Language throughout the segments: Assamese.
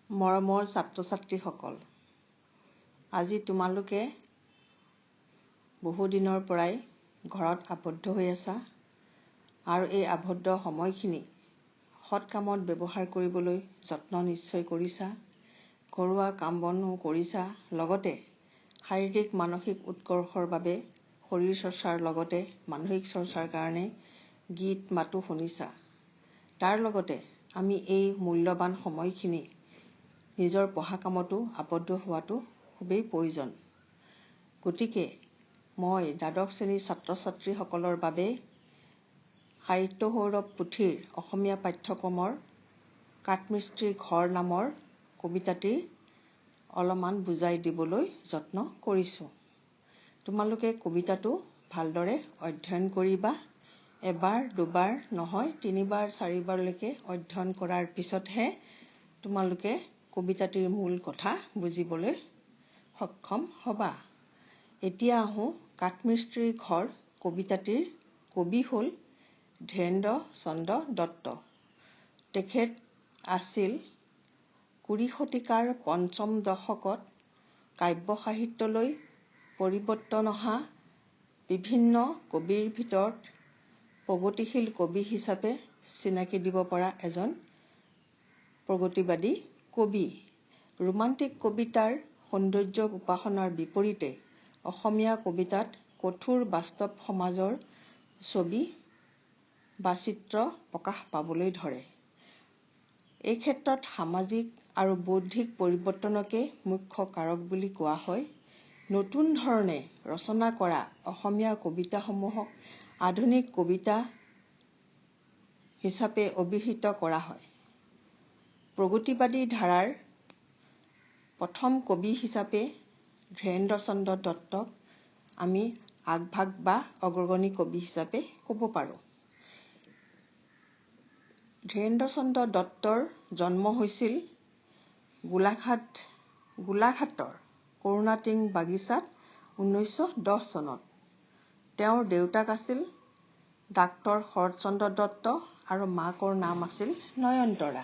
মৰমৰ ছাত্ৰ-ছাত্ৰীসকল, আজি তোমালোকে বহুদিনৰ পৰাই ঘৰত আবদ্ধ হৈ আছা আৰু এই আবদ্ধ সময়খিনি সৎ কামত ব্যৱহাৰ কৰিবলৈ যত্ন নিশ্চয় কৰিছা, ঘৰুৱা কাম বনো কৰিছা, লগতে শাৰীৰিক মানসিক উৎকৰ্ষৰ বাবে শৰীৰ চৰ্চাৰ লগতে মানসিক চৰ্চাৰ কাৰণে গীত মাতো শুনিছা। তাৰ লগতে আমি এই মূল্যৱান সময়খিনি নিজৰ পঢ়া কামতো আবদ্ধ হোৱাটো খুবেই প্ৰয়োজন। গতিকে মই দ্বাদশ শ্ৰেণীৰ ছাত্ৰ ছাত্ৰীসকলৰ বাবে সাহিত্য সৌৰভ পুথিৰ অসমীয়া পাঠ্যক্ৰমৰ কাঠমিস্ত্ৰীৰ ঘৰ নামৰ কবিতাটিৰ অলপমান বুজাই দিবলৈ যত্ন কৰিছোঁ। তোমালোকে কবিতাটো ভালদৰে অধ্যয়ন কৰিবা। এবাৰ দুবাৰ নহয়, তিনিবাৰ চাৰিবাৰলৈকে অধ্যয়ন কৰাৰ পিছতহে তোমালোকে কবিতাটিৰ মূল কথা বুজিবলৈ সক্ষম হ'বা। এতিয়া আহোঁ, কাঠমিস্ত্ৰীৰ ঘৰ কবিতাটিৰ কবি হ'ল ধীৰেন্দ্ৰ চন্দ্ৰ দত্ত। তেখেত আছিল 20 শতিকাৰ পঞ্চম দশকত কাব্য সাহিত্যলৈ পৰিৱৰ্তন অহা বিভিন্ন কবিৰ ভিতৰত প্ৰগতিশীল কবি হিচাপে চিনাকি দিব পৰা এজন প্ৰগতিবাদী কবি। ৰোমান্টিক কবিতাৰ সৌন্দৰ্য উপাসনাৰ বিপৰীতে অসমীয়া কবিতাত কঠোৰ বাস্তৱ সমাজৰ ছবি বা চিত্ৰ প্ৰকাশ পাবলৈ ধৰে। এই ক্ষেত্ৰত সামাজিক আৰু বৌদ্ধিক পৰিৱৰ্তনকে মুখ্য কাৰক বুলি কোৱা হয়। নতুন ধৰণে ৰচনা কৰা অসমীয়া কবিতাসমূহক আধুনিক কবিতা হিচাপে অভিহিত কৰা হয়। প্ৰগতিবাদী ধাৰাৰ প্ৰথম কবি হিচাপে ধীৰেন্দ্ৰ চন্দ্ৰ দত্তক আমি আগভাগ বা অগ্ৰগণী কবি হিচাপে ক'ব পাৰোঁ। ধীৰেন্দ্ৰ চন্দ্ৰ দত্তৰ জন্ম হৈছিল গোলাঘাটৰ কৰুণাটিং বাগিচাত 1910 চনত। তেওঁৰ দেউতাক আছিল ডাক্তৰ শৰৎচন্দ্ৰ দত্ত আৰু মাকৰ নাম আছিল নয়নতৰা।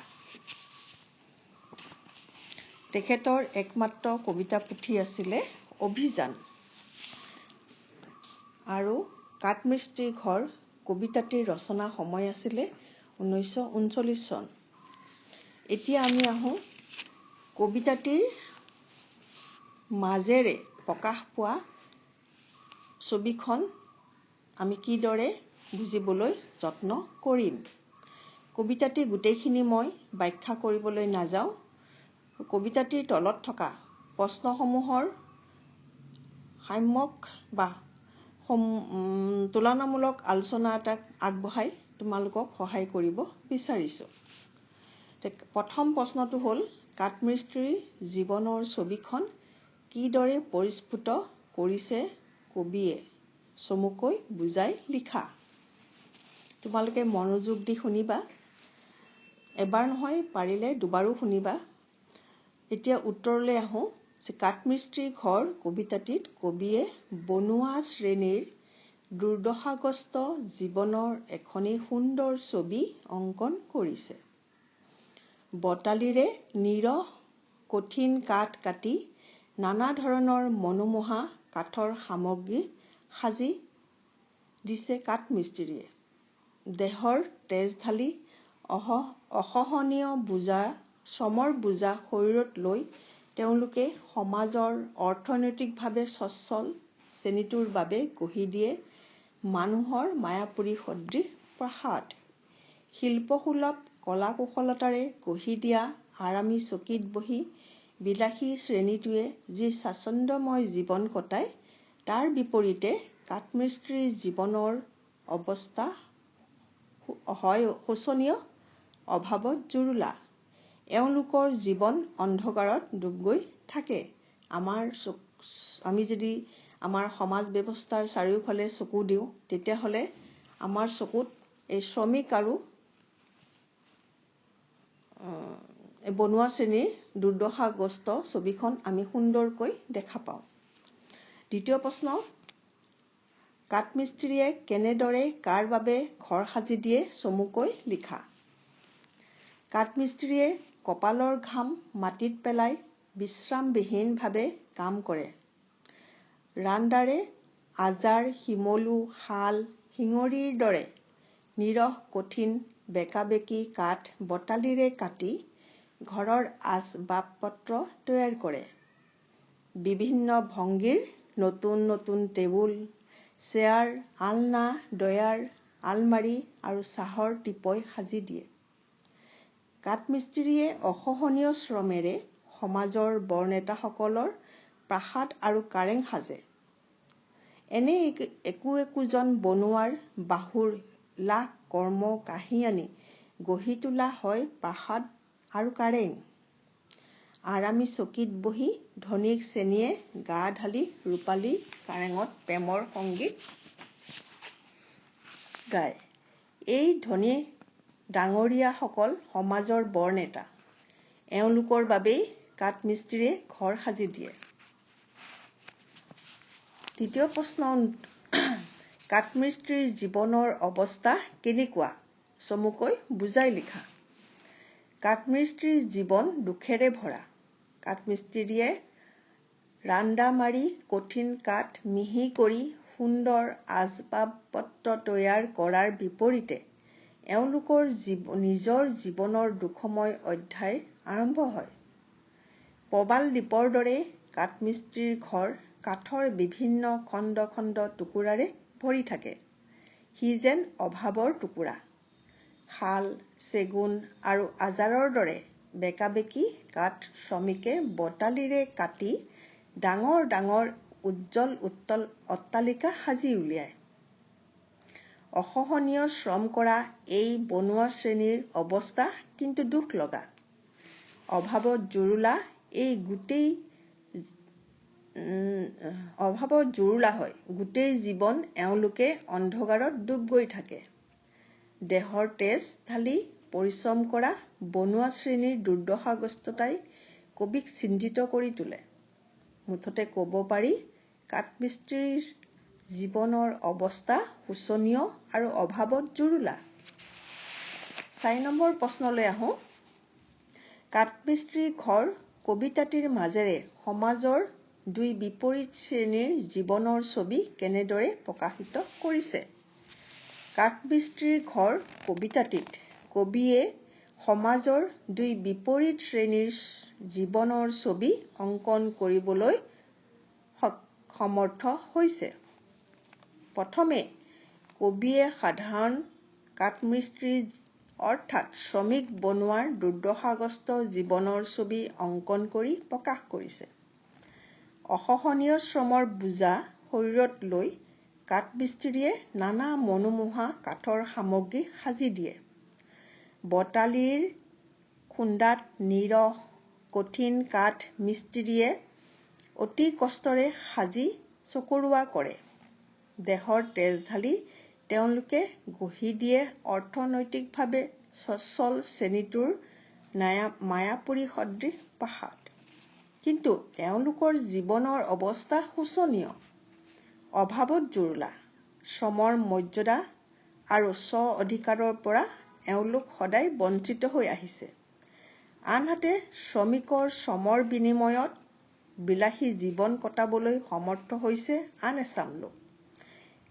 তেখেতৰ একমাত্ৰ কবিতা পুথি আছিলে অভিযান আৰু কাঠমিস্ত্ৰীৰ ঘৰ কবিতাটিৰ ৰচনা সময় আছিলে 1939 চন। এতিয়া আমি আহোঁ কবিতাটিৰ মাজেৰে প্ৰকাশ পোৱা ছবিখন আমি কিদৰে বুজিবলৈ যত্ন কৰিম। কবিতাটি গোটেইখিনি মই ব্যাখ্যা কৰিবলৈ নাযাওঁ। কবিতাটিৰ তলত থকা প্ৰশ্নসমূহৰ সাম্যক বা তুলনামূলক আলোচনা এটাক আগবঢ়াই তোমালোকক সহায় কৰিব বিচাৰিছোঁ। প্ৰথম প্ৰশ্নটো হ'ল, কাঠমিস্ত্ৰীৰ জীৱনৰ ছবিখন কিদৰে পৰিস্ফুট কৰিছে কবিয়ে, চমুকৈ বুজাই লিখা। তোমালোকে মনোযোগ দি শুনিবা, এবাৰ নহয় পাৰিলে দুবাৰো শুনিবা। এতিয়া উত্তৰলৈ আহোঁ। কাঠমিস্ত্ৰীৰ ঘৰ কবিতাটিত কবিয়ে বনোৱা শ্ৰেণীৰ দুৰ্দশাগ্ৰস্ত জীৱনৰ এখনি সুন্দৰ ছবি অংকন কৰিছে। বটালিৰে নিৰহ কঠিন কাঠ কাটি নানা ধৰণৰ মনোমোহা কাঠৰ সামগ্ৰী সাজি দিছে কাঠমিস্ত্ৰীয়ে। দেহৰ তেজ ঢালি অসহনীয় বোজা, শ্ৰমৰ বোজা শৰীৰত লৈ তেওঁলোকে সমাজৰ অৰ্থনৈতিকভাৱে সচ্ছল শ্ৰেণীটোৰ বাবে গঢ়ি দিয়ে মানুহৰ মায়াপুৰী সদৃশ প্ৰাসাদ। শিল্পসুলভ কলা কুশলতাৰে গঢ়ি দিয়া আৰামী চকীত বহি বিলাসী শ্ৰেণীটোৱে যি স্বাচ্ছন্দ্যময় জীৱন কটায়, তাৰ বিপৰীতে কাঠমিস্ত্ৰীৰ জীৱনৰ অৱস্থা হয় শোচনীয়, অভাৱত জুৰুলা। এওঁলোকৰ জীৱন অন্ধকাৰত ডুব গৈ থাকে। আমি যদি আমাৰ সমাজ ব্যৱস্থাৰ চাৰিওফালে চকু দিওঁ, তেতিয়াহ'লে আমাৰ চকুত এই শ্ৰমিক আৰু বনোৱা শ্ৰেণীৰ দুৰ্দশাগ্ৰস্ত ছবিখন আমি সুন্দৰকৈ দেখা পাওঁ। দ্বিতীয় প্ৰশ্ন, কাঠমিস্ত্ৰীয়ে কেনেদৰে কাৰ বাবে ঘৰ সাজি দিয়ে চমুকৈ লিখা। কাঠমিস্ত্ৰীয়ে কপালৰ ঘাম মাটিত পেলাই বিশ্ৰামবিহীনভাৱে কাম কৰে। ৰান্দাৰে আজাৰ, শিমলু, শাল, শিঙৰিৰ দৰে নিৰহ কঠিন বেঁকা-বেঁকি কাঠ বটালিৰে কাটি ঘৰৰ আচবাব-পত্ৰ তৈয়াৰ কৰে। বিভিন্ন ভংগীৰ নতুন নতুন টেবুল, চেয়াৰ, আলনা, ড্ৰয়াৰ, আলমাৰি আৰু চাহৰ টিপয় সাজি দিয়ে। কাঠমিস্ত্ৰীয়ে অসহনীয় শ্ৰমেৰে সমাজৰ বৰনেতাসকলৰ প্ৰাসাদ আৰু কাৰেং সাজে। এনে একো একোজন বনুৱাৰ বাহুৰ লাখ কৰ্ম কাঢ়ি আনি গঢ়ি তোলা হয় প্ৰাসাদ আৰু কাৰেং। আৰামী চকীত বহি ধনিক শ্ৰেণীয়ে গা ঢালি ৰূপালী কাৰেঙত প্ৰেমৰ সংগীত গায়। এই ধনী ডাঙৰীয়াসকল সমাজৰ বৰনেতা। এওঁলোকৰ বাবেই কাঠমিস্ত্ৰীয়ে ঘৰ সাজি দিয়ে। দ্বিতীয় প্ৰশ্ন, কাঠমিস্ত্ৰীৰ জীৱনৰ অৱস্থা কেনেকুৱা চমুকৈ বুজাই লিখা। কাঠমিস্ত্ৰীৰ জীৱন দুখেৰে ভৰা। কাঠমিস্ত্ৰীয়ে ৰান্দা মাৰি কঠিন কাঠ মিহি কৰি সুন্দৰ আচবাব-পত্ৰ তৈয়াৰ কৰাৰ বিপৰীতে এওঁলোকৰ নিজৰ জীৱনৰ দুখময় অধ্যায় আৰম্ভ হয়। প্ৰবাল দ্বীপৰ দৰে কাঠমিস্ত্ৰীৰ ঘৰ কাঠৰ বিভিন্ন খণ্ড খণ্ড টুকুৰাৰে ভৰি থাকে। সি যেন অভাৱৰ টুকুৰা। শাল, চেগুন আৰু আজাৰৰ দৰে বেঁকা-বেঁকি কাঠ শ্ৰমিকে বটালিৰে কাটি ডাঙৰ ডাঙৰ উজ্জ্বল উত্তল অট্টালিকা সাজি উলিয়ায়। অসহনীয় শ্ৰম কৰা এই বনুৱা শ্ৰেণীৰ অৱস্থা কিন্তু দুখ লগা। অভাৱত জুৰুলা এই গোটেই অভাৱত জুৰুলা হয় গোটেই জীৱন এওঁলোকে অন্ধকাৰত ডুব গৈ থাকে। দেহৰ তেজ ঢালি পৰিশ্ৰম কৰা বনুৱা শ্ৰেণীৰ দুৰ্দশাগ্ৰস্ততাই কবিক চিন্তিত কৰি তোলে। মুঠতে ক'ব পাৰি কাঠমিস্ত্ৰীৰ জীৱনৰ অৱস্থা শোচনীয় আৰু অভাৱত জুৰুলা। 4 নম্বৰ প্ৰশ্নলৈ আহোঁ। কাঠমিস্ত্ৰীৰ ঘৰ কবিতাটিৰ মাজেৰে সমাজৰ দুই বিপৰীত শ্ৰেণীৰ জীৱনৰ ছবি কেনেদৰে প্ৰকাশিত কৰিছে? কাঠমিস্ত্ৰীৰ ঘৰ কবিতাটিত কবিয়ে সমাজৰ দুই বিপৰীত শ্ৰেণীৰ জীৱনৰ ছবি অংকন কৰিবলৈ সমৰ্থ হৈছে। প্ৰথমে কবিয়ে সাধাৰণ কাঠমিস্ত্ৰী অৰ্থাৎ শ্ৰমিক বনুৱাৰ দুৰ্দশাগ্ৰস্ত জীৱনৰ ছবি অংকন কৰি প্ৰকাশ কৰিছে। অসহনীয় শ্ৰমৰ বোজা শৰীৰত লৈ কাঠমিস্ত্ৰীয়ে নানা মনোমোহা কাঠৰ সামগ্ৰী সাজি দিয়ে। বটালিৰ খুন্দাত নিৰহ কঠিন কাঠ মিস্ত্ৰীয়ে অতি কষ্টৰে সাজি চকৰুৱা কৰে। দেহৰ তেজ ঢালি তেওঁলোকে গঢ়ি দিয়ে অৰ্থনৈতিকভাৱে সচ্ছল শ্ৰেণীটোৰ মায়াপুৰী সদৃশ প্ৰাসাদ। কিন্তু তেওঁলোকৰ জীৱনৰ অৱস্থা শোচনীয়, অভাৱত জুৰুলা। শ্ৰমৰ মৰ্যাদা আৰু স্ব অধিকাৰৰ পৰা এওঁলোক সদায় বঞ্চিত হৈ আহিছে। আনহাতে শ্ৰমিকৰ শ্ৰমৰ বিনিময়ত বিলাসী জীৱন কটাবলৈ সমৰ্থ হৈছে আন এচাম লোক।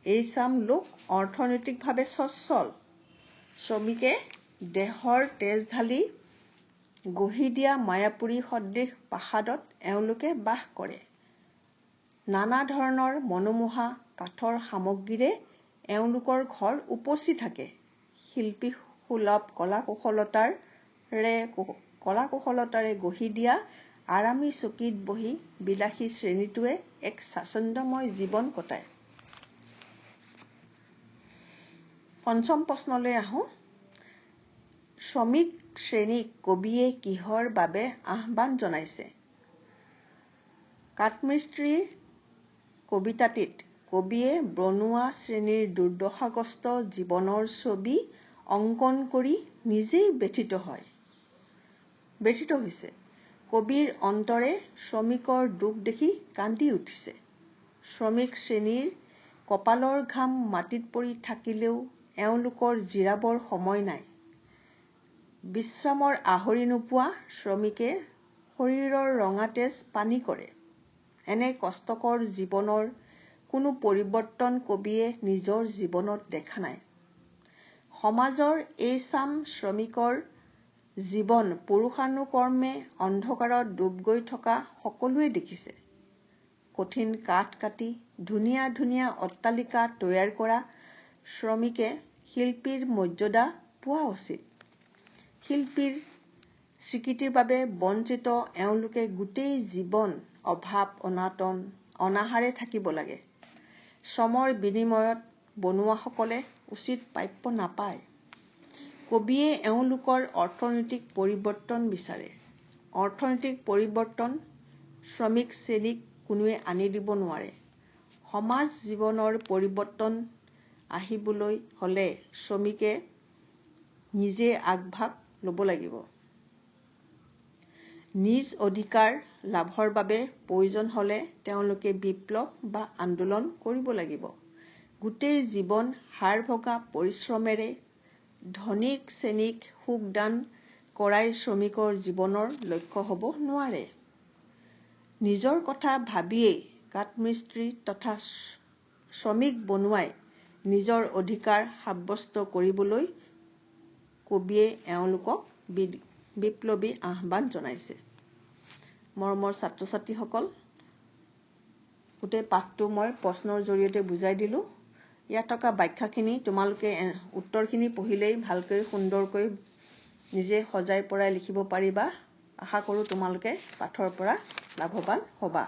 এই চাম লোক অৰ্থনৈতিকভাৱে সচ্ছল। শ্ৰমিকে দেহৰ তেজ ঢালি গঢ়ি দিয়া মায়াপুৰী সদৃশ প্ৰাসাদত এওঁলোকে বাস কৰে। নানা ধৰণৰ মনোমোহা কাঠৰ সামগ্ৰীৰে এওঁলোকৰ ঘৰ উপচি থাকে। শিল্পীসুলভ কলা-কুশলতাৰে গঢ়ি দিয়া আৰামী চকীত বহি বিলাসী শ্ৰেণীটোৱে এক স্বাচ্ছন্দ্যময় জীৱন কটায়। পঞ্চম প্ৰশ্নলৈ আহোঁ। শ্ৰমিক শ্ৰেণীক কবিয়ে কিহৰ বাবে আহ্বান জনাইছে? কাঠমিস্ত্ৰীৰ কবিতাটিত কবিয়ে বনুৱা শ্ৰেণীৰ দুৰ্দশাগ্ৰস্ত জীৱনৰ ছবি অংকন কৰি নিজেই ব্যথিত হৈছে। কবিৰ অন্তৰে শ্ৰমিকৰ দুখ দেখি কান্দি উঠিছে। শ্ৰমিক শ্ৰেণীৰ কপালৰ ঘাম মাটিত পৰি থাকিলেও এওঁলোকৰ জিৰাবৰ সময় নাই। বিশ্ৰামৰ আহৰি নোপোৱা শ্ৰমিকে শৰীৰৰ ৰঙা তেজ পানী কৰে। এনে কষ্টকৰ জীৱনৰ কোনো পৰিৱৰ্তন কবিয়ে নিজৰ জীৱনত দেখা নাই। সমাজৰ এইচাম শ্ৰমিকৰ জীৱন পুৰুষানুক্ৰমে অন্ধকাৰত ডুব গৈ থকা সকলোৱে দেখিছে। কঠিন কাঠ কাটি ধুনীয়া ধুনীয়া অট্টালিকা তৈয়াৰ কৰা শ্ৰমিকে শিল্পীৰ মৰ্যাদা পোৱা উচিত। শিল্পীৰ স্বীকৃতিৰ বাবে বঞ্চিত এওঁলোকে গোটেই জীৱন অভাৱ, অনাটন, অনাহাৰে থাকিব লাগে। শ্ৰমৰ বিনিময়ত বনুৱাসকলে উচিত প্ৰাপ্য নাপায়। কবিয়ে এওঁলোকৰ অৰ্থনৈতিক পৰিৱৰ্তন বিচাৰে। অৰ্থনৈতিক পৰিৱৰ্তন শ্ৰমিক শ্ৰেণীক কোনোৱে আনি দিব নোৱাৰে। সমাজ জীৱনৰ পৰিৱৰ্তন আহিবলৈ হ'লে শ্ৰমিকে নিজে আগভাগ ল'ব লাগিব। নিজ অধিকাৰ লাভৰ বাবে প্ৰয়োজন হ'লে তেওঁলোকে বিপ্লৱ বা আন্দোলন কৰিব লাগিব। গোটেই জীৱন হাড় ভগা পৰিশ্ৰমেৰে ধনিক শ্ৰেণীক সুখ দান কৰাই শ্ৰমিকৰ জীৱনৰ লক্ষ্য হ'ব নোৱাৰে। নিজৰ কথা ভাবিয়েই কাঠমিস্ত্ৰী তথা শ্ৰমিক বনুৱাই নিজৰ অধিকাৰ সাব্যস্ত কৰিবলৈ কবিয়ে এওঁলোকক বিপ্লৱী আহ্বান জনাইছে। মৰমৰ ছাত্ৰ ছাত্ৰীসকল, গোটেই পাঠটো মই প্ৰশ্নৰ জৰিয়তে বুজাই দিলোঁ। ইয়াত থকা ব্যাখ্যাখিনি তোমালোকে উত্তৰখিনি পঢ়িলেই ভালকৈ সুন্দৰকৈ নিজে সজাই পৰাই লিখিব পাৰিবা। আশা কৰোঁ তোমালোকে পাঠৰ পৰা লাভৱান হ'বা।